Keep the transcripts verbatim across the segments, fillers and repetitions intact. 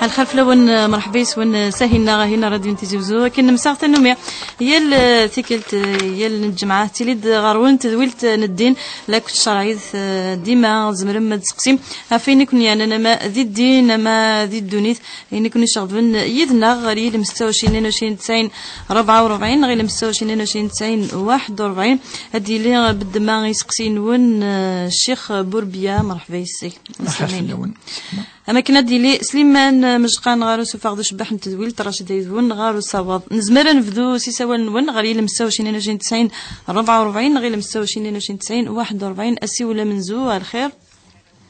Lxir fell-awen, mṛeḥba yes-wen, s Ahina, Ahina Radio n Tizi Wezzu. Akken nemsaɣ tannumi, yal, eh, tikkelt, eh, yal lǧemɛa, tettili-d ɣer-wen tedwilt, eh, n ddin, la k-tcerɛit, eh, dima tzemrem ad d-tseqsim ɣef ayen i ken-yeɛnan, ama di ddin, ama di ddunit, ayen i ken-iceɣben yid-neɣ ɣer yilem setta u ɛecrin, tnin u ɛecrin, tesɛin, rebɛa u rebɛin, neɣ yilem setta u ɛecrin, tnin u ɛecrin, tesɛin, waḥed u rebɛin. Ad d-yili, eh, beddem iseqsiyen-nwen, eh, Ccix Burbiya, mṛeḥba yes-k. Lxir fell-awen. Am akken ad d-yili Sliman Mejqan ɣer usuffeɣ d ucebbeḥ n tedwilt, Racid Ayedwen ɣer usawaḍ. Nezmer ad nebdu s isawalen-nwen ɣer yilem setta u ɛecrin, tnin u ɛecrin, tesɛin, rebɛa u rebɛin, neɣ yilem setta u ɛecrin, tnin u ɛecrin, tesɛin, waḥed u rebɛin, asiwel amenzu. Ar lxir.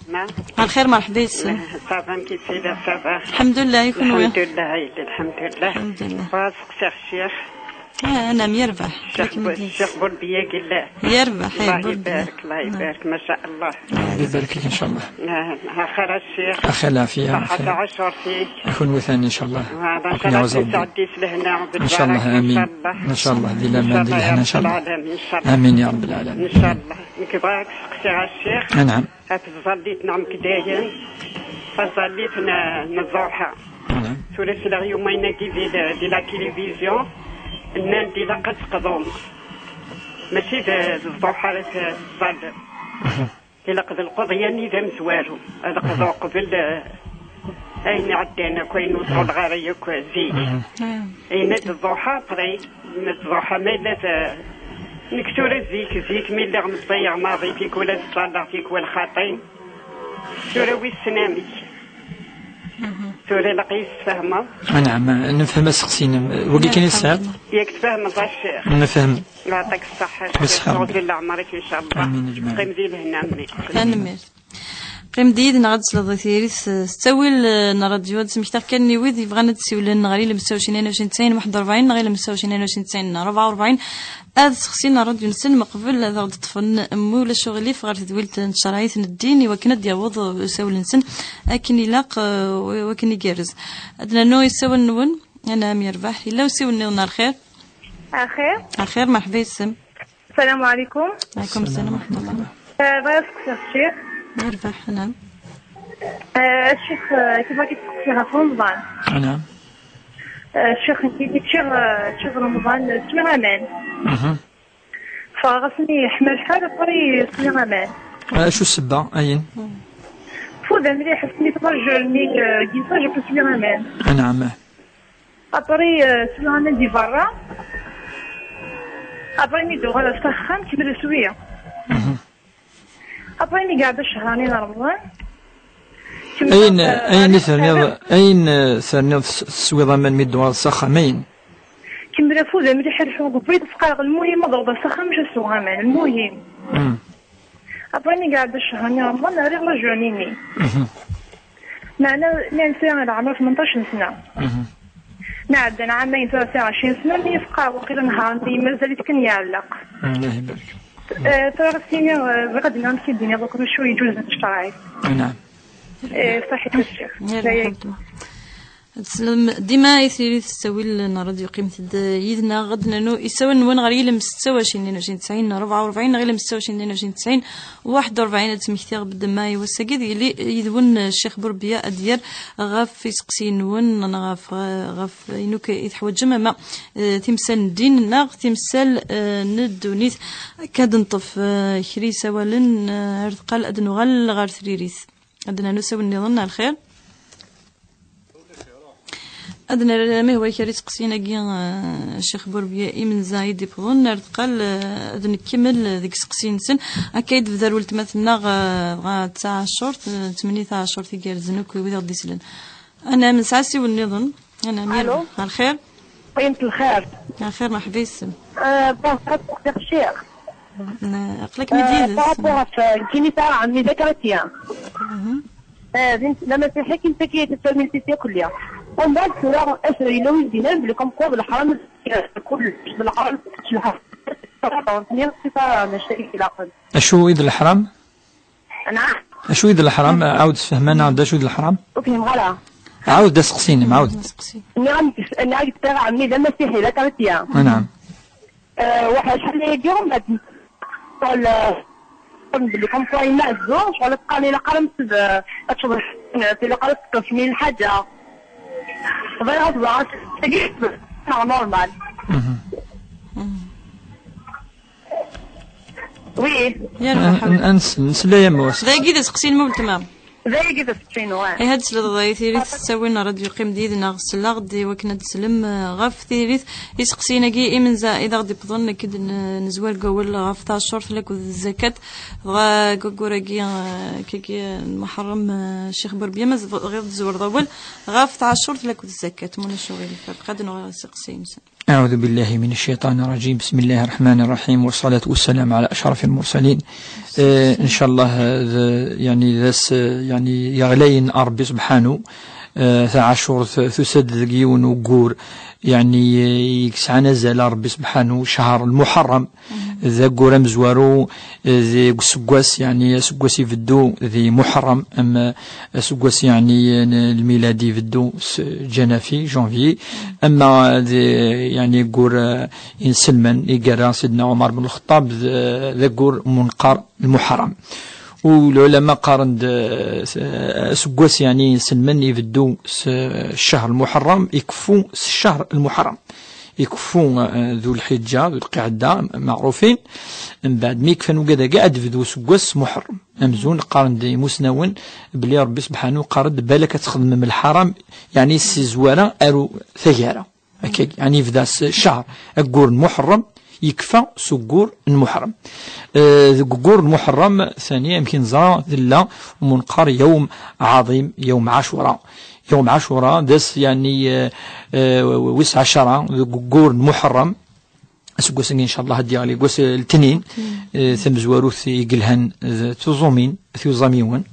Ma? Ar lxir, mṛeḥba yes-m. Ça va, mkit sida, ça va. Lḥemdullah, i kunwi? Lḥemdullah, ay, lḥemdullah. Lḥemdullah. Wa, seqsiɣ ccix. Ah, أنا مربح. الشيخ ب-، الشيخ بوربية قال له. يربح، إيه، الله بوربية. يبارك، الله يبارك، ما شاء الله. الله يبارك فيك إن شاء الله. آه، آخر الشيخ. آخر العافية، صحة آخر. عشرتي. يكون وثاني إن شاء الله. هذا إن شاء الله يعوز ربي. تعدي لهنا إن شاء الله، بالبركة، إن آمين. شاء الله. إن شاء الله، دي لا إن شاء ما الله عندي يا لهنا إن رب شاء الله. العالمين، إن شاء الله. آمين يا رب العالمين. إن شاء الله. نكبرك سقسي على الشيخ. آه، نعم. هات الزليت نعم كداين. فالزليت ن-، نزوحها. نعم. ثلاثي اليومين كي دي، دي لا تلفزيون. النان دي لا قد قضوم. ماشي د-، الضحى لا ت-، الظل. إلا قد القضية ني ذا مزوالو. هذا قضاء قبل، آه، أين عدنا كوين وصول غارية كو زيك. أين الضحى طري. نتضحى ما إلا ت-، نكسور الزيك، زيك من اللي غمضي غماضي فيك ولا تصلى فيك ولا خاطين. سورة ويسنامي. سورة لقيس فهمة. آه، نعم، نفهم السقسين. وقي كان يسأل؟ ياك تفهم الشيخ. نفهم. يعطيك الصحة. بالصحة. طول عمرك إن شاء الله. آمين أجمعين. قيم ذي الهنا مني. Tanemmirt. Qqim-d yid-neɣ ad tesleḍ i tiririt s, s ttawil, eh, n ṛṛadyu. Ad smektaɣ kan i wid yebɣan ad d-siwlen ɣer yilem setta u ɛecrin, tnin u ɛecrin, tesɛin, waḥed u rebɛin, neɣ yilem setta u ɛecrin, tnin u ɛecrin, tesɛin, rebɛa u rebɛin. Ad sseqsin ṛṛadyu-nsen, meqbel ad aɣ-d-ṭṭfen, ma ulac uɣilif, ɣer tedwilt n tcerɛit n ddin, i wakken ad d-yaweḍ usawel-nsen akken ilaq, eh, w-, wakken igerrez. Ad nernu isawalen-nwen, anɛam yerbeḥ. Yella usiwel nniḍen? Ar lxir. Ar lxir. Ar lxir, mṛeḥba yes-m. السلام عليكم. وعليكم السلام ورحمة الله. آه، بغيت نسقسي الشيخ. مرحبا، نعم. آه، الشيخ، آه، كيف كنت تسقسي في رمضان؟ نعم. آه، الشيخ، كي جيت شهر، آه، شهر رمضان، آه، سمي غمان. فغسني يحمل حال طري سمي غمان. آه، شو السبة؟ أين؟ فوذا مليح، حسني تفرج الميك، آه، كيفاش كنت سمي غمان. نعم. Après, euh, celui-là, on est du Barra. Après, mi d-uɣaleɣ s axxam, kemmel swiya. Après, mi qɛed cehṛ-nni n Remḍan, kemmleɣ, ayen, euh, ayen i terniḍ, ayen, euh, terniḍ s-, teswiḍ aman mi d-tuɣaleḍ s axxam, ayen? Kemmel afud mliḥ, lḥu deg ubrid, fqaɣ, lmuhim, ad awḍeɣ s axxam, maca swiɣ aman, lmuhim. Après, mi qɛed cehṛ-nni n Remḍan, rriɣ la journée-nni. Meɛna, mi nesɛa leɛmer tmenṭac n sna. Nɛedda nɛamayen tura sɛiɣ ɛecrin sna, mi yefqa waqila nehar-nni mazal-it kan iɛelleq. Allah ibarek. Eh, tura ɣas ini, eh, bɣiɣ ad d-iniɣ amek i d-iniɣ akk acu iǧuzen ccṛeɛ. Naɛam. Eh, ṣaḥit a ccix. Yalla, lḥemdullah. Ad teslem dima i tiririt s ttawil n ṛṛadyu, qqimet-d yid-neɣ, ad d-nernu isawalen-nwen ɣer yilem setta u ɛecrin, tnin u ɛecrin, tesɛin, rebɛa u rebɛin, neɣ yilem setta u ɛecrin, tnin u ɛecrin, tesɛin, waḥed u rebɛin. Ad smektiɣ beddem i wass-agi, ad yili yid-wen Ccix Burbiya ad d-yerr ɣef iseqsiyen-nwen, neɣ ɣef, ɣef ayen akk i teḥwaǧem, ama, eh, timsal n ddin neɣ timsal, eh, n ddunit. Akka ad neṭṭef, eh, kra isawalen, eh, ar deqqal ad nuɣal ɣer tririt. Ad d-nernu isawalen nniḍen, ar lxir. Ad nerr amahwa kra iseqsiyen-agi, eh, Ccix Burbiya imenza i d-iwwḍen, ar deqqal, eh, ad nkemmel deg iseqsiyen-nsen. Akka i d-tebder weltma-tneɣ, eh, dɣa d taɛacurt, eh, tmenni taɛacurt igerrzen akk i wid aɣ-d-isellen. Anɛam, nesɛa asiwel nniḍen. Anɛam, allo? Ar lxir. Qqimet lxir. Ar lxir, mṛeḥba yes-m. Eh, bon, aql-ik mi d-yid-s. Eh, par rapport à ça, كاين تاع عمي ذاك راه تيان. آه، بنت، لا مسيحية كنت كي تسمي سيتي كليا. ومن بعد سورة أسر إلا وين دينا بلي كم قوة بالحرام، كل بالحرام، شي حاجة. سي با ماشي إلا قل. أشو إذ الحرام؟ نعم. أشو إذ الحرام؟ عاود فهمنا، دا شو إذ الحرام؟ أوكي، مغلا. عاود دا سقسيني، معاود. سقسي. نعم، نعم، ترى عمي ذا مسيحي، لا كانت يا. نعم. آه، واحد شحال من يوم بعد قال، آه، قال بلي كم كاين معزو، شغل قال لي لا قرمت ب-، أتشوف، في لا قرمت كاش من الحاجة. Bɣiɣ ad ẓreɣ tagi neɣ normal. Mhm. Oui. Yerbeḥ. N- n- ans- nesla ya Moussa. Dagi d aseqsi n weltma. Dagi d aseqsi-inu, ah. Ihi ad tesleḍ i tiririt s ttawil n ṛṛadyu, qqim-d yid-neɣ, selleɣ-d i wakken ad d-teslem, eh, ɣef tiririt, iseqsiyen-agi imenza i d aɣ-d-iwwḍen, nekk d n- nezwar deg wawal ɣef tɛaccurt lakked zzakat. Dɣa deg waggur-agi, eh, kagi, eh, n Muḥerrem, eh, Ccix Burbiya, ma tebɣiḍ ad tzewreḍ awal ɣef tɛaccurt lakked zzakat, ma ulac aɣilif, bqa ad nuɣal iseqsiyen. أعوذ بالله من الشيطان الرجيم. بسم الله الرحمن الرحيم. والصلاة والسلام على أشرف المرسلين. Eh, ncallah, eh, d, yani, d ass, eh, yani, yeɣlayen a Ṛebbi subḥanu. Eh, taɛacurt tusa-d deg yiwen uggur, yani, eh, i yesɛan azal a Ṛebbi subḥanu, ccher lmuḥerrem. D aggur amezwaru, eh, deg useggas, yani, aseggas ibeddu di Muḥerrem, am, eh, aseggas, yani, n lmiladi ibeddu s Ǧanafi, janvier, ama d, yani, aggur, eh, inselmen i yerra Sidna Ɛumar ben Lxeṭṭab d, d aggur munqar lmuḥerrem. U lɛulama qqaren-d, eh, s- aseggas, yani, inselmen ibeddu s ccher lmuḥerrem, ikeffu s ccher lmuḥerrem. Ikeffu, eh, du lḥiǧǧa, du lqiɛda, meɛrufin. Mbeɛd mi kfan ugad-agi, ad d-bdu useggas s Muḥerrem. Amzun qqaren-d imusnawen belli Ṛebbi subḥanu qqaren-d balak ad txedmem lḥaram, yani, si zwaru ar u- taggara. Akka, yani, yebda s ccher, aggur n Muḥerrem, yekfa s uggur n Muḥerrem. Eh, deg uggur n Muḥerrem, sani, amek i neẓra, tella umunqar yawm ɛaḍim, yawm Ɛacura. Yawm Ɛacura, d ass, yani, eh, eh, wis ɛecra, deg uggur n Muḥerrem. Aseggas-agi, ncallah, ad d-yeɣli deg wass, eh, letnin, eh, tamezwarut i yelhan d tuẓumin, tiẓamiwen.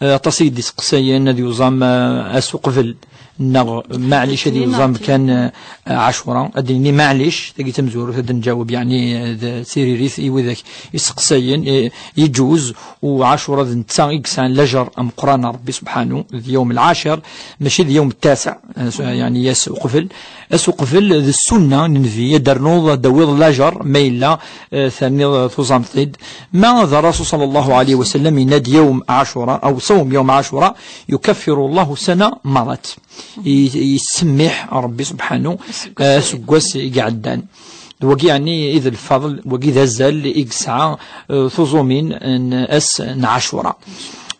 Eh, aṭas i d-iseqsayen ad yuẓam, eh, ass uqbel, neɣ maɛlic ad yuẓam kan, eh, Ɛacura. Ad d-nini maɛlic, tagi tamezwarut ad d-nǧaweb, yani, eh, d tiririt i widak iseqsayen, eh, iǧuz, u Ɛacura d netta i yesɛan lajer ameqqran a Ṛebbi subḥanu, d yawm lɛacir, mačči d yawm ttaseɛ, eh, s- yani, ass uqbel. Ass uqbel d ssunna n Nnbi, ad d-ternuḍ, ad d-tawiḍ lajer, ma yella, eh, terniḍ tuẓameḍ-t-id. Ma d Ṛṛasul ṣalla Llahu ɛalayhi wa sallam yenna-d yawm Ɛacura, aw ṣawm yawm Ɛacura, yukaffiru Llahu sana marat. I- Yettsemmiḥ Ṛebbi subḥanu, eh, aseggas i iɛeddan. D wagi, yeɛni, i d lfaḍel, wagi d azal i yesɛa, eh, tuẓumin n ass n Ɛacura.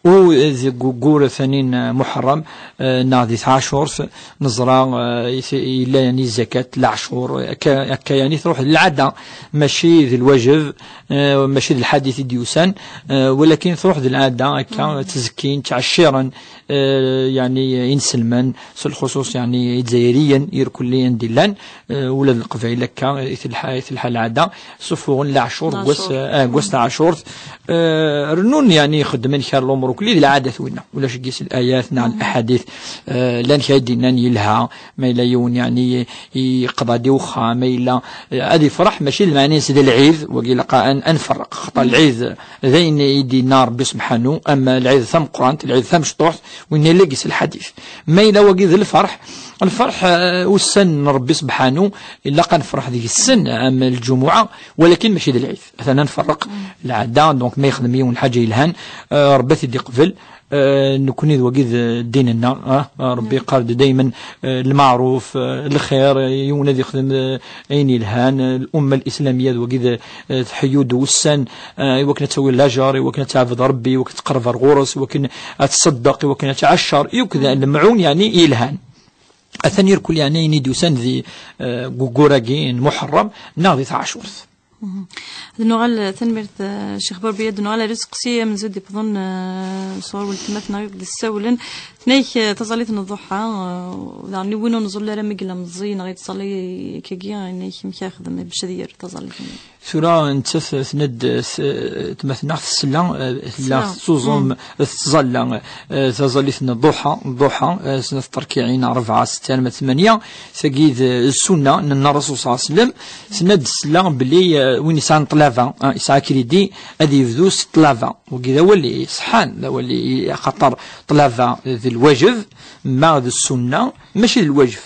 U deg uggur tani n Muḥerrem, eh, neɣ di tɛacurt, neẓra, eh, i t- yella, yeɛni, zzakat, leɛcur, akka, akka, yeɛni, truḥ d lɛada, mačči d lwajeb, eh, mačči d lḥadit i d-yusan, eh, walakin truḥ d lɛada, akka, ttezkkin, ttɛecciren, eh, yeɛni, inselmen, s lxuṣuṣ, yeɛni, idzayriyen, irkelli anda i llan, eh, ula d Leqbayel akka i telḥa, i telḥa lɛada, sufuɣen leɛcur deg wass, eh, deg wass taɛacurt. Eh, rennun, yeɛni, ixeddmen kra n lumuṛ ukelli d lɛadat winna. Ulac deg-s layat neɣ laḥadit, eh, llan kra i d-yennan yelha, ma yella yiwen, yeɛni, yeqḍa-d i wexxam, ma yella, eh, ad yefreḥ, mačči d lmeɛna-ines d lɛid, wagi ilaq ad, ad nferreq, xaṭer lɛid d ayen i d-yenna Ṛebbi subḥanu, ama lɛid tameqqrant, lɛid tamecṭuḥt, winna yella deg-s lḥadit. Ma yella wagi d lferḥ, lferḥ, eh, ussan n Ṛebbi subḥanu, ilaq ad nefreḥ deg-sen, am lǧumuɛa, walakin mačči d lɛid. Atan ad nferreq lɛada, donc ma yexdem yiwen lḥaǧa yelhan, eh, Ṛebbi ad t-id-iqbel. Eh, nekni d wagi d ddin-nneɣ, ah, Ṛebbi yeqqar-d daymen, eh, lmeɛruf, eh, lxir, eh, yiwen ad yexdem, eh, ayen yelhan, eh, lumma lislamiyya d wagi d, eh, tḥeyyu-d ussan, eh, i wakken ad tawi lajer, i wakken ad teɛbed Ṛebbi, i wakken ad teqreb ar ɣur-s, i wakken ad tṣeddeq, i wakken ad tɛeccer, i wakken lemɛun, yeɛni, yelhan. Atan irkul, yeɛni, ayen i d-yusan di, eh, deg waggur-agi n Muḥerrem neɣ di tɛacurt. Mhm. Ad nuɣal, tanemmirt, eh, Ccix Burbiya, ad nuɣal ar useqsi amenzu d-iwwḍen, eh, sɣur weltma-tneɣ i ɣ-d-issawlen. Tenna-k, eh, taẓallit n ḍuḥa, eh, daɣen i win ur nẓul ara mi yella meẓẓi neɣ yettẓalli akkagi, yenna-k amek ara yexdem bac ad yerr taẓallit-nni? Tura nettat, eh, tenna-d, eh, s-, eh, tma-tneɣ tesla, eh, tella tettuẓum, eh, tettẓalla, eh, taẓallit n ḍuḥa, ḍuḥa, eh, snat terkiɛin, rebɛa, setta, alma tmanya. Tagi d, d ssunna n Nna Rasul ṣalla Llahu ɛalayhi wa sallam. Tenna-d tesla belli, eh, win yesɛan ṭṭlaba, ah, yesɛa akridi, ad yebdu s ṭṭlaba. Wagi d awal iṣeḥḥan, d awal i, axaṭer ṭṭlaba d lwajeb, ma d ssunna, mačči d lwajeb.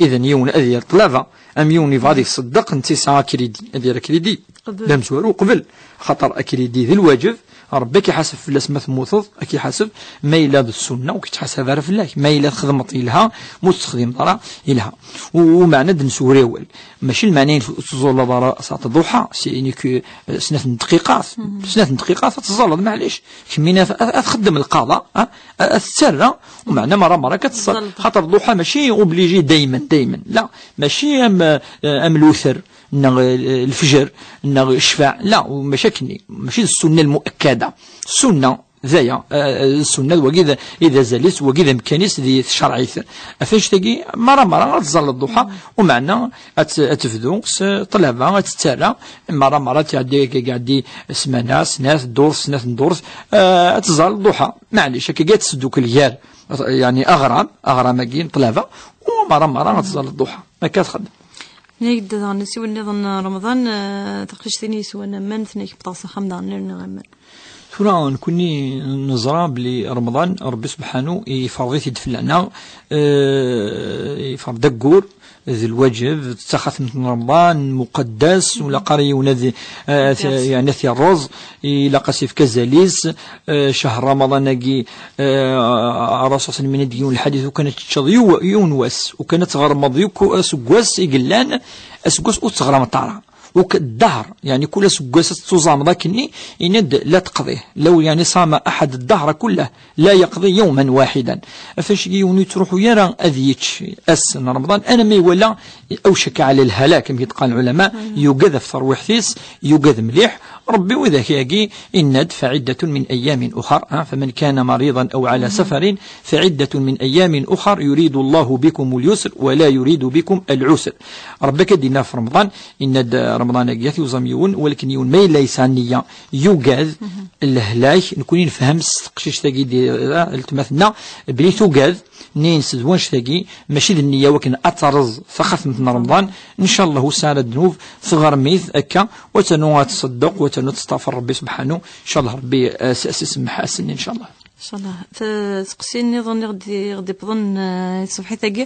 Idan yiwen ad yerr ṭṭlaba, am yiwen yebɣa ad iṣeddeq, netta yesɛa akridi, ad yerr akridi. Qbel. D amezwaru uqbel, axaṭer akridi d lwajeb, Rebbi ad k-iḥaseb fell-as ma temmuteḍ, ad k-iḥaseb ma yella d ssunna, ur k-ittḥasab ara fell-ak. Ma yella txedmeḍ yelha, ma ur texdimeḍ ara yelha. U, u meɛna ad d-neswuri awal. Mačči lmeɛna-ines ur teẓẓulleḍ ara saɛt ḍuḥa, c'est unique, euh, snat n dqiqat, snat n dqiqat ad teẓẓalleḍ, maɛlic. Kemmini ad, ad, ad txeddem lqaḍa, ha? Ad, ad tettarra, u meɛna merra merra akka ad teẓẓal. Teẓẓalleḍ. Xaṭer ḍuḥa mačči obligé daymen, daymen. La, mačči am, euh, am lewter, neɣ, euh, lefjer, neɣ ccfaɛ. La, u mačči akkenni. Mačči d ssunna lmuakkada. Ssunna, d aya, eh, ssunna d wagi d, i d azal-is, wagi d amkan-is di tcerɛit. Ɣef annect-agi, mara, mara, ad tẓalleḍ ḍuḥa, u meɛna ad t-, ad tebdu s ṭṭlaba, ad tettarra, mara, mara ad tɛeddi, ad tɛeddi ssmana, snat, ddurt, snat n ddurt, eh, ad tẓalleḍ ḍuḥa. Maɛlic, akka ad tesdukkel gar, yani, aɣram, aɣram-agi n ṭṭlaba, u mara, mara ad tẓalleḍ ḍuḥa. Akka ad txeddem. Nnig-d daɣen asiwel nniḍen n Remḍan, eh, taqcict-nni yeswan aman, tnekbeḍ s axxam daɣen nniɣ aman. Tura, nekkni neẓra belli Remḍan, Rebbi Subḥanu iferḍ-it-id fell-aneɣ, eh, iferḍ aggur d lwaǧeb, d taxatemt n Remḍan, muqeddas, ur ilaq ara yiwen ad, eh, ad t-, yerẓ. Yani ad t-yerreẓ, ilaq ad s-yefk azal-is, eh, cahṛ Remḍan-agi, eh, Ṛṛasul ṣalla Llahu ɛalayhi wa sallam yenna-d deg yiwen n lḥadit, ukan ad teččeḍ yiw-, yiwen wass, ukan ad tɣermeḍ yakk aseggas i yellan, aseggas ur teɣrameḍ ara. Uk-, ddehṛ, yani kul aseggas ad tettuẓameḍ akkenni, yenna-d la teqḍih. لو يعني صام أحد الدهر كله لا يقضي يوما واحدا. Ɣef wacagi yiwen ur yettruḥu ara ad yečč ass n Remḍan, alamma iwala أوشك على الهلاك, am i d-qqaren lɛulama, yugad ɣef terwiḥt-is, yugad mliḥ. Rebbi widak-agi yenna-d فعدة من أيام أخر, ha, فمن كان مريضا أو على سفر فعدة من أيام أخر يريد الله بكم اليسر ولا يريد بكم العسر. Rebbi akka d-yenna ɣef Remḍan, yenna-d, eh, Remḍan-agi ad t-yuẓam yiwen, walakin yiwen ma yella yesɛa nniya, yugad, lehlak, nekkni nefhem s teqcict-agi di, eh, letma-tneɣ, belli tugad, nni-ines d wannect-agi, mačči d nniya wakken ad terreẓ taxatemt n Remḍan, ncallah ussan ara d-nuf, tɣerm-it akka, u ad ternu ad tṣeddeq, u ad ternu ad testaɣfer Rebbi Subḥanu, ncallah Rebbi, eh, s-, s-, isemmeḥ ass-nni, ncallah. Ncallah. Teqsi nniḍen i ɣ-d-, i ɣ-d-iwwḍen, eh, ṣṣbeḥ-agi,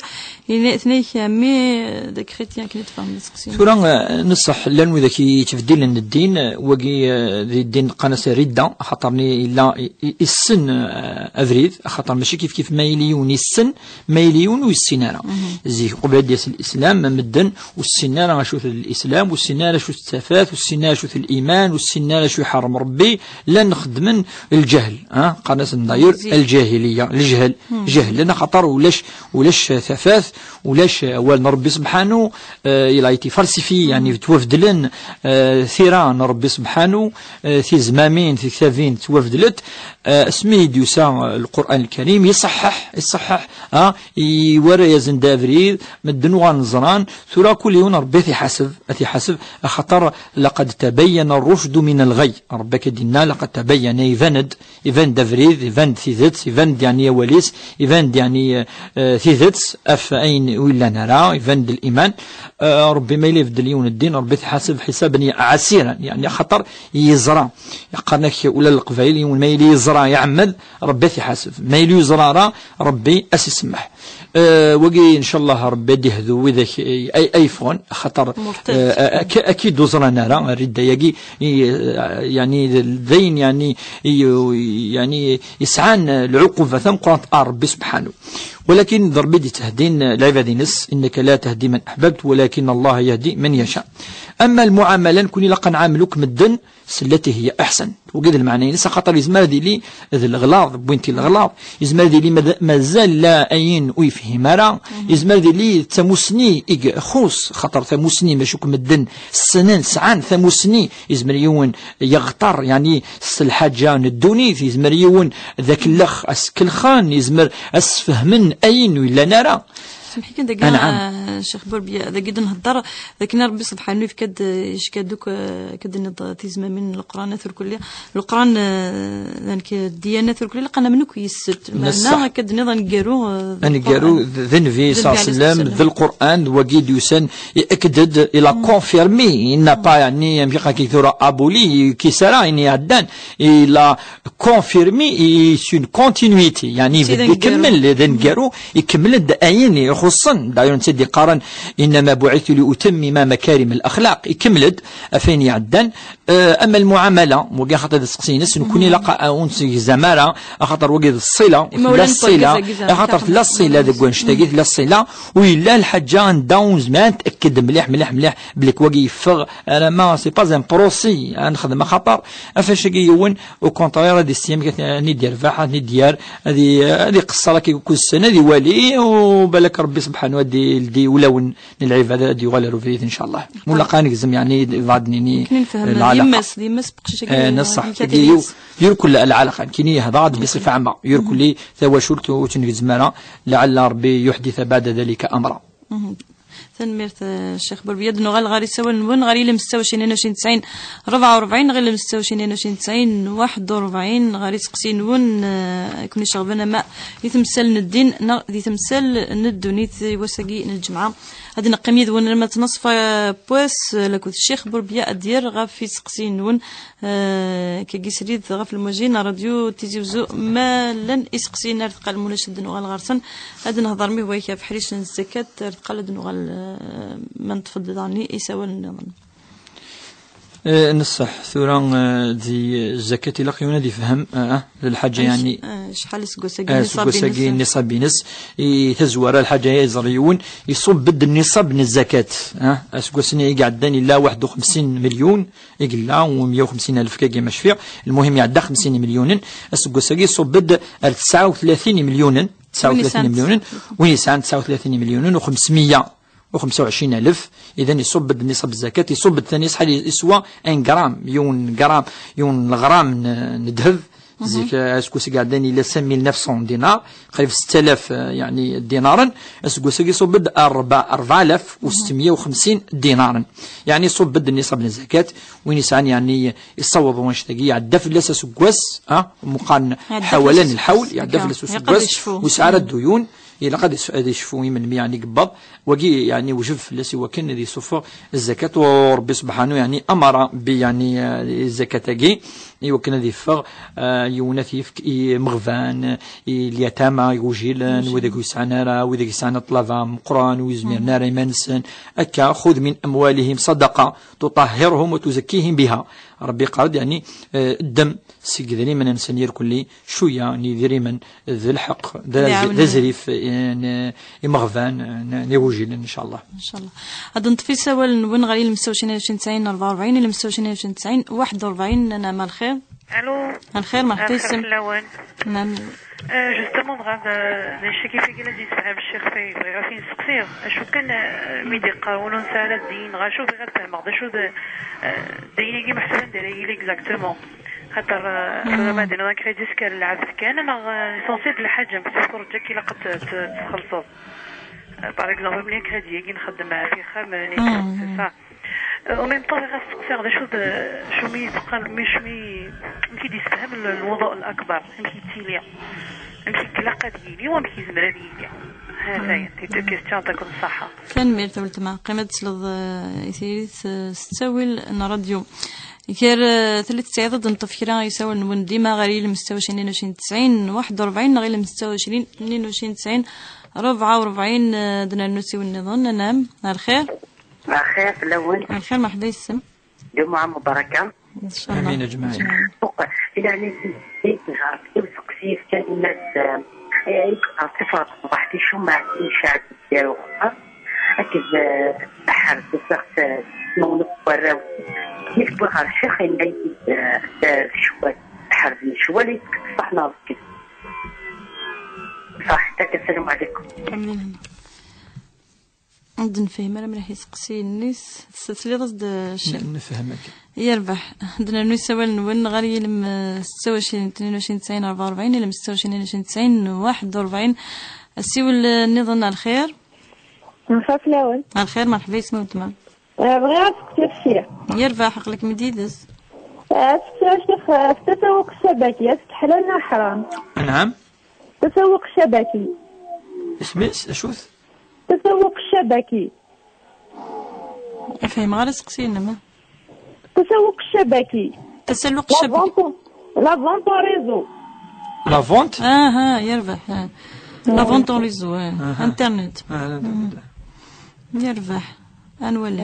yenna-, tenna-ak, a mmi, d akriṭyan akken i tfehmeḍ aseqsi-nni. Tura, eh, neṣṣeḥ, llan widak i yettbeddilen ddin, eh, wagi, eh, di ddin qqaren-as ridda, axaṭer-nni yella i, i, issen, eh, abrid, axaṭer mačči kifkif ma yili yiwen issen, ma yili yiwen ur yessin ara. Zik, qbel ad d-yas lislam, medden ur ssinen ara acu-t lislam, ur ssinen ara acu-t tafat, ur ssinen ara acu-t liman, ur ssinen ara acu iḥerrem Rebbi, llan xeddmen lǧehl, ha? Qqaren-asen d'ailleurs lǧahiliya, lǧehl, jehlen, axaṭer ulac, ulac tafat, ulac awal n Rebbi Subḥanu, eh, il a été falsifié, yani, ttwabedlen, eh, tira n Rebbi Subḥanu, eh, tizmamin, tiktabin ttwabedlent, eh, asmi i d-yusa, eh, Lqur'an Lkarim, iṣeḥḥeḥ, iṣeḥḥeḥ, ha? Iwara-yasen-d abrid, medden uɣalen ẓran, tura kul yiwen Rebbi ad t-iḥaseb, ad t-iḥaseb, axaṭer لقد تبين الرشد من الغي. Rebbi akka d-yenna, لقد تبين, iban-d, iban-d abrid, iban-d tidet, iban-d, yani, awal-is, iban-d, yani, eh, eh, tidet, af ayen ur yellan ara, iban-d liman. Eh, Rebbi ma yella ibeddel yiwen ddin, Rebbi t-iḥaseb ḥisaben ɛasiran, yani, axaṭer yeẓra. Qqaren-ak ula n Leqbayel, yiwen ma yella yeẓra, iɛemmed, Rebbi ad t-iḥaseb. Ma yella ur yeẓra ara, Rebbi ad s-isemmeḥ. Eh, wagi, ncallah, Rebbi ad d-ihdu widak ay, ay, ay yeffɣen, axaṭer, eh, ak-, ak-id ur ẓran ara, ridda-yagi, i, eh, yani, d, d ayen, yani, i, yani, yesɛan lɛuquba tameqqrant ar Rebbi subḥanu. Walakin d Rebbi d-ittehdin lɛibad-ines, إنك لا تهدي من أحببت ولكن الله يهدي من يشاء. Ama lmuɛamala, nekkni ilaq ad nɛamel akk medden, s lati hiya aḥsen. Wagi d lmeɛna-ines, axaṭer yezmer ad yili d leɣlaḍ, wwin-t i leɣlaḍ, yezmer ad yili mad-, mazal la ayen ur yefhim ara, yezmer ad yili d tamusni i ixuṣ, xaṭer tamusni, maca akk medden ssnen, sɛan tamusni, yezmer yiwen yeɣṭer, yani, s lḥaǧa n ddunit, yezmer yiwen d akellex ad s-kellxen, yezmer ad s-sfehmen ayen ur yellan ara. Semḥ-iyi kan dagi, Anɛam. Ah, Ccix Burbiya, dagi d-nhedder d akken Rebbi subḥanu yefka-d, yecka-d akk, eh, akka d-tenniḍ, tizmamin n Leqran, a turkelli. Leqran, eh, d nekk, ddiyana turkelli, ilaq ad namen akk yis-s. Meɛna akka d-tenniḍ aneggaru, eh, d Aneggaru Leqran. D, d Nnbi, ṣalla Llahu ɛalayhi wa sallam, d Leqran, d wagi d-yusan, i-, akked-d, il a confirmé, il n'a pas, yani, amek akka tura aboli, kis ara, ayen iɛeddan, il a confirmé, et c'est une continuité, yani, C'est ibedd aneggaru. Ikemmel, d aneggaru, ikemmel-d ayen i xuṣṣen. D'ailleurs, netta d-iqqaren: "Innama bu'ithu li utammima makarim al-axlaq." Ikemmel-d ɣef wayen iɛeddan. Eh, ama lmuɛamala, wagi axaṭer d aseqsi-ines, nekkni ilaq ad ur negzam ara, axaṭer wagi d ṣṣila, tella ṣṣila, axaṭer tella ṣṣila deg wanect-agi, tella ṣṣila, u yella lḥaǧa anda ur nezmir ad ntakked mliḥ, mliḥ, mliḥ, belli wagi yeffeɣ, ara ma c'est pas un procès, ad nexdem axaṭer, ɣef wacu-agi yiwen, au contraire, ad issi amek ad ten-id-yerbeḥ, ad ten-id-yerr, ad i-, ad iqeṣṣer akka akked ssena, ad iwali, u balak Rebbi subḥanahu ad d-ildi ulawen n lɛibad ad yuɣal ar ubrid, ncallah. Mulaq ad negzem, yeɛni, bɣa ad d-nini, akken i nefhem, d lɛalaqa. Yemma-s, d yemma-s n uqcic-agi, eh, neṣṣaḥ, eh, tagi yu-, yurkul lɛalaqa, nekkini yehḍa-d biṣifa ɛamma, yurkul-i tawacult ur tt-negzem ara, lɛalla Rebbi yuḥdita baɛda dalika amra. Tanemmirt, eh, Ccix Burbiya. Ad nuɣal ɣer isawal-nwen, ɣer yilem setta u ɛecrin, tnin u ɛecrin, tesɛin, rebɛa u rebɛin, neɣ ilem setta u ɛecrin, tnin u ɛecrin, tesɛin, waḥed u rebɛin, ɣer iseqsiyen-nwen, eh, i ken-iceɣben ama di temsal n ddin neɣ di temsal n ddunit i wass-agi n lǧemɛa. Ad neqqim yid-wen arma d tnaṣfa n wass, eh, akked Ccix Burbiya ad d-yerr ɣef iseqsiyen-nwen. Eh, kagi srid ɣef lmujin n ṛadyu Tizi Wezzu, ma llan iseqsiyen ar tqal mulac ad nuɣal ɣer-sen, ad nehḍer mi hwa yak ɣef ḥric n zzakat, ar tqal ad nuɣal, eh, ma neṭṭef-d daɣen isawalen nniḍen. Eh, neṣṣeḥ, tura, eh, di zzakat ilaq yiwen ad ifhem, eh, eh, d lḥaǧa, yeɛni, eh, acḥal aseggas-agi, eh, nniṣab-ines, aseggas-agi nniṣab-ines, i tazwara lḥaǧa-ya yeẓra yiwen, iṣubb-d nniṣab n zzakat, eh, aseggas-nni i iɛeddan illa waḥed u xemsin milyun, i yella, u meyya u xemsin alef kagi ma cfiɣ, lmuhim iɛedda xemsin milyunen, aseggas-agi iṣubb-d ar tesɛa u tlatin milyunen, tesɛa u tlatin milyunen, win yesɛan tesɛa u tlatin milyunen u xemsmeyya u xemsa u ɛecrin alef, idan iṣubb-d nniṣab zzakat, iṣubb-d tani ṣḥal iswa un gram, yiwen gram, yiwen leɣram n, n ddheb, zik, eh, aseggas-agi iɛeddan illa cinq mille neuf cents dinars, qrib setta alaf, eh, yeɛni, dinaren, aseggas-agi iṣubb-d rebɛa, rebɛa alaf u setmeyya u xemsin dinaren. Yeɛni iṣubb-d nniṣab n zzakat, win yesɛan, yeɛni, yessaweḍ wanect-agi, iɛedda fell-as aseggas, ah, meqqar ḥawalan lḥawl, iɛedda fell-as aseggas, ur yesɛi ara dduyun, ilaq ad is-, ad icfu i melmi, yeɛni, yewweḍ. Wagi, yeɛni, wejeb fell-as i wakken ad yessufeɣ zzakat, u Rebbi subḥanu, yeɛni, amara bi, yeɛni, eh, zzakat-agi, i wakken ad yeffeɣ, eh, yiwen ad t-yefk i imeɣban, i lyatama, igujilen, wid ur yesɛan ara, wid yesɛan ṭṭlaba meqqren, ur yezmiren ara iman-nsen. Akka, خذ من أموالهم صدقة تطهرهم وتزكيهم بها. Rebbi yeqqar-d, yeɛni, eh, ddem seg idrimen-nsen irkelli, cwiya n yidrimen d lḥeqq, d, d azrif, eh, n imeɣban, n, n igujilen, ncallah. Ncallah. Ad neṭṭef isawalen-nwen ɣer yilem setta u ɛecrin, tnin u ɛecrin, tesɛin, rebɛa u rebɛin, yilem setta u ɛecrin, tnin u ɛecrin, tesɛin, waḥed u rebɛin. Nɛam, lxir. Alo. Lxir, merḥba yessem. Lxir fell-awen. Nɛam. Eh, justement, bɣiɣ ad, d acu akka i la d-yessefhem ccix Fayed, bɣiɣ ad t-in-steqsiɣ. Acu kan, eh, mi d-iqqar ur nesɛi ara ddin, neɣ acu, bɣiɣ ad fehmeɣ d acu d, eh, ddin-agi meḥsub anda ara yili exactement. Xaṭer, eh, tura ma d-iniḍ akken ad isker lɛebd kan, neɣ, eh, l'essentiel d lḥaǧa, am tefkurt ǧak ilaq ad t-, t-, txellṣeḍ. Eh, par exemple, mli akken ad yagi nxeddem ɣef ixxamen, et cetera. Euh, en même temps, bɣiɣ ad steqsiɣ d acu d, acu mi teqqar, mi, mi, amek i d-yessefhem l-, lwuḍu l-akbar, amek yettili, amek i ilaq ad yili, u amek yezmer ad yili. Ha, ha, les deux questions, يعطيكم الصحة. Tanemmirt a weltma. Qqim ad tesleḍ, eh, i tiririt, eh, s ttawil n ṛṛadyu. Gar, eh, tellit tesɛiḍ ad d-neṭṭef kra isawalen-nwen dima ɣer yilem setta u ɛecrin, tnin u ɛecrin, tesɛin, waḥed u rebɛin, neɣ yilem setta u ɛecrin, tnin u ɛecrin, tesɛin, rebɛa u rebɛin, eh, ad nernu siwel nniḍen. Anɛam, ar lxir. Ar lxir fell-awen. Ar lxir, merḥba yessem. Jumuɛa mubaraka. Inchallah. Amin ajmaɛin. Yeɛni, i useqsi kan, eh, ɣef tifrat n Ṛebbaḥ, ticumaɛt n cɛad gar uxxam akked, eh, aḥerz, tasaɣt, eh, n warraw. Mi tewwi ɣer ccix, yenna-yi-d, eh, eh, ccwal, aḥerz n ccwal, yessefk ṣṣeḥ neɣ d lkez. Ṣaḥḥit akk, assalamu ɛlikum. Amin. Ur d-nefhim ara mliḥ iseqsiyen-is. Tesliḍ-as-d, Ccix? N-, nefhem akka. Yerbeḥ. Ad d-nernu isawalen-nwen ɣer yilem, eh, setta u ɛecrin, tnin u ɛecrin, tesɛin, rebɛa u rebɛin, yilem setta u ɛecrin, tnin u ɛecrin, tesɛin, waḥed u rebɛin. Asiwel, eh, nniḍen, ar lxir. Nxaf lawen. Ar lxir, merḥba yessem weltma. Eh, bɣiɣ ad seqsiɣ ccix. Yerbeḥ, aql-ikem-id yid-s. Eh, ad seqsiɣ ccix, eh, ɣef tasawuq ccabaki, ad teḥla neɣ ḥram? Anɛam? Tasawuq ccabaki. Isem-is, acu-t? Tasawuq ccabaki. Ur fhimeɣ ara aseqsi-inem. Tasawuq ccabaki. Tasalluq ccabaki. La vente, la vente en réseau. La vente? Aha, yerbeḥ. Ah. La vente en réseau, eh, Aha. Internet. Ah, la, la, la. Yerbeḥ. Ad nwali.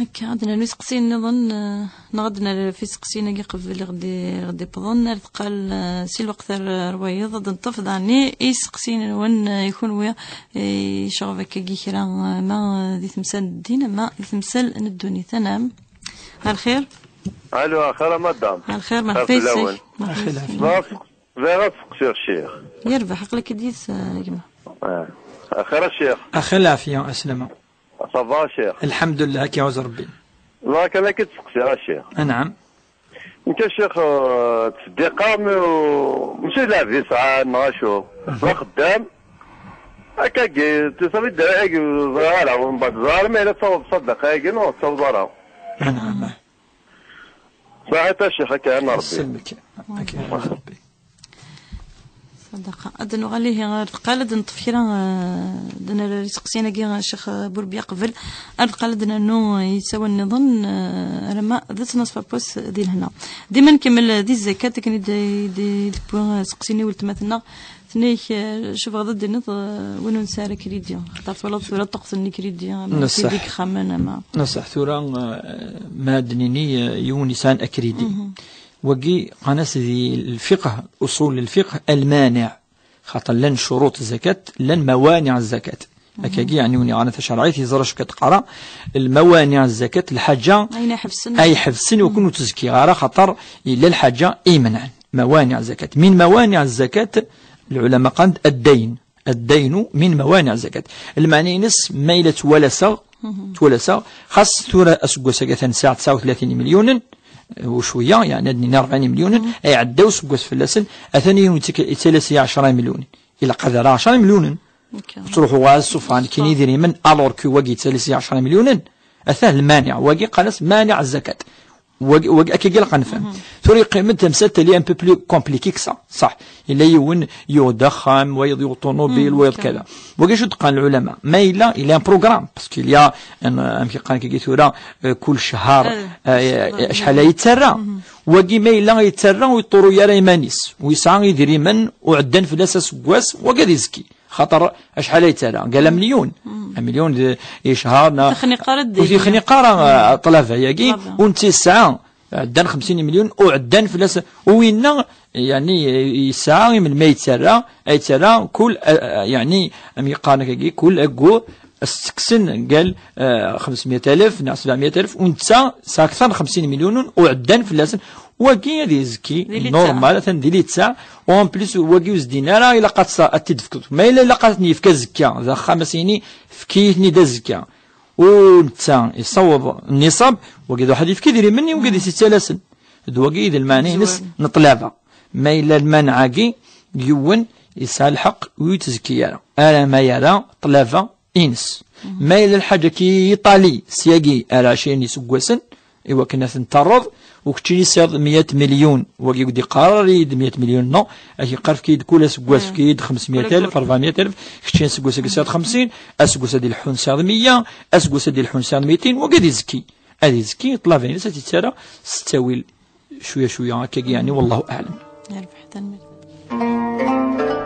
Akka, ad nernu iseqsiyen nniḍen, eh, neɣ ad nerr ɣef iseqsiyen-agi qbel i ɣ-d-, i ɣ-d-iwwḍen, ar deqqal, eh, si lweqt ar, ar wayeḍ, ad d-neṭṭef daɣen i, i iseqsiyen-nwen, eh, i kunwi, eh, yecɣeb akkagi kra, eh, ama, eh, di temsal n ddin, ama di temsal n ddunit. Anɛam. Ar lxir. Alo, ar lxir a madam. Ar lxir, merḥba yes-k. Fell-awen. Merḥba yes-k. Bɣiɣ ad seqsiɣ ccix. Yerbeḥ, aql-ak-id yis, eh, gma. Ah. Axir a ccix. Axir lɛafya, aslama. Ça va a ccix. Lḥemdullah, ad k-iɛuz Rebbi. Bɣiɣ kan ad k-id-seqsiɣ a ccix. Anɛam. Nekk a ccix, eh, ttseddiqeɣ, mi u-, mačči d lɛebd i sɛan, neɣ acu. Mhm. D axeddam. Akkagi, tisabi d agi, ẓriɣ ara, mbeɛd ẓriɣ ara ma yella tettaweḍ ṣṣadaqa-agi, neɣ ur tettaweḍ ara. Anɛam. Saɛit a ccix, akka, a Rebbi. Yesselmek. Akka, a Rebbi. Ṣadaqa. Ad nuɣal ihi ar deqqal, ad neṭṭef kra, eh, ad nerr iseqsiyen-agi, eh, Ccix, eh, Burbiya qbel. Ar deqqal ad nernu, eh, isawalen nniḍen, eh, alamma d ttnaṣ fapus di lehna. Dima nkemmel, eh, di zzakat, akken i d-, i d-, i d-tewwi, eh, seqsi-nni weltma-tneɣ. Tenna-ak, eh, cebɣeḍ ad d-tiniḍ, eh, win ur nesɛi ara kridi. Xaṭer twalaḍ tura ṭṭuqten ikridi, ama Neṣṣeḥ. Kridi deg yexxamen, ama. Neṣṣeḥ tura, eh, ma ad d-nini, eh, yiwen yesɛan akridi. Mhm. Wagi, qqaren-as di lfiqh, uṣul lfiqh, lmaniɛ. Xaṭer llan ccuruṭ zzakat, llan mawaniɛ zzakat. Mhm. Akkagi, yeɛni, win yeɣran tacerɛit, yeẓra acu akka teqqar, lmawaniɛ zzakat, lḥaǧa Ayen iḥebsen. Ay iḥebsen wakken ur tezki ara, xaṭer yella lḥaǧa i imenɛen. Mawaniɛ zzakat. Min mawaniɛ zzakat, lɛulama qqaren-d addayn. Addaynu min mawaniɛ zakat. Lmeɛna-ines, ma yella ttwalaseɣ, Mhm. ttwalaseɣ, xas tura aseggas-agi atan sɛiɣ tesɛa u tlatin imelyunen, eh, u cwiya, yeɛni ad nini rebɛin imelyunen, Mhm. ay iɛedda useggas fell-asen, atan yiwen yettak-, yettales-iyi ɛecra imelyunen. Ilaq ad rreɣ ɛecra imelyunen. Ok. Ur ttruḥuɣ ara ad ssufɣeɣ nekkini idrimen, alors que wagi yettales-iyi ɛecra imelyunen. Atan lmaniɛ, wagi qqaren-as maniɛ zakat. Wagi, wagi, akka i ilaq ad nefhem. Mhm. Tura yeqqim-d tamsalt tali un peu plus compliqué que ça. Ṣaḥ. Yella yiwen yuɣ-d axxam, wayeḍ yuɣ ṭunubil, Mhm, wayeḍ kan. Kada. Wagi acu d-qqaren lɛulama? Ma yella, il y a un programme, parce qu'il y a un, amek i qqaren kagi tura, euh, kul cchar, Eh, euh, acḥal ay yettarra. Mhm. Wagi ma yella yettarra ur yeṭṭuru ara iman-is, u yesɛa idrimen u ɛeddan fell-as aseggas, wagi ad izki. Xaṭer acḥal ay ttarra? Gal amelyun. Mm. Amelyun di, i cchar, na-, Texniq ara ur ddin. Texniq ara, Mm. uh, ṭṭlaba-agi, Ṭṭlaba. U netta yesɛa, ɛeddan xemsin imelyun, u ɛeddan fell-as, u winna, yeɛni, yesɛa, i melmi ay yettarra, ay yettarra, kul, uh, uh, yeɛni, am yeqqaren akkagi, kul aggur, as-ttekksen gal, uh, xemsmya alef, neɣ sebɛmya alef, u netta, yesɛa akteṛ n xemsin imelyunen, u ɛeddan fell-asen, Wagi ad izki, Di littseɛ. Normal, atan di littseɛ, u en plus wagi ur s-d-yenni ara ilaq ad tt-, ad t-id-tefkeḍ. Ma yella ilaq ad ten-yefk azekka, d axxam as-yini, efk-iyi-ten-id azekka. U netta yessaweḍ nniṣab, wagi d waḥed yefk idrimen i wagi d is-ittalasen. D wagi i d lmeɛna-ines Zwan. N ṭṭlaba. Ma yella lmanɛ-agi, yiwen yesɛa lḥeqq ur yettezki ara. Ara ma yerra ṭṭlaba ines. Mhm. Ma yella lḥaǧa ki iṭali, syagi ar ɛecrin iseggasen, i wakken ad ten-terreḍ, u keččini tesɛiḍ meyya milyun, wagi ur d-iqqar ara i d meyya milyun, non, ad k-yeqqar efk-iyi-d kul aseggas, Mm. efk-iyi-d xemsmya alef, Kul aggur. Rebɛmya alef, keččini aseggas-agi tesɛiḍ xemsin, aseggas ad ileḥḥun tesɛiḍ meyya, aseggas ad ileḥḥun tesɛiḍ mitin, wagi ad izki. Ad izki, ṭṭlaba-ines ad tt-ittarra s ttawil cwiya cwiya, akkagi, yeɛni, wallahu aɛlam. Yerbeḥ, tanemmirt.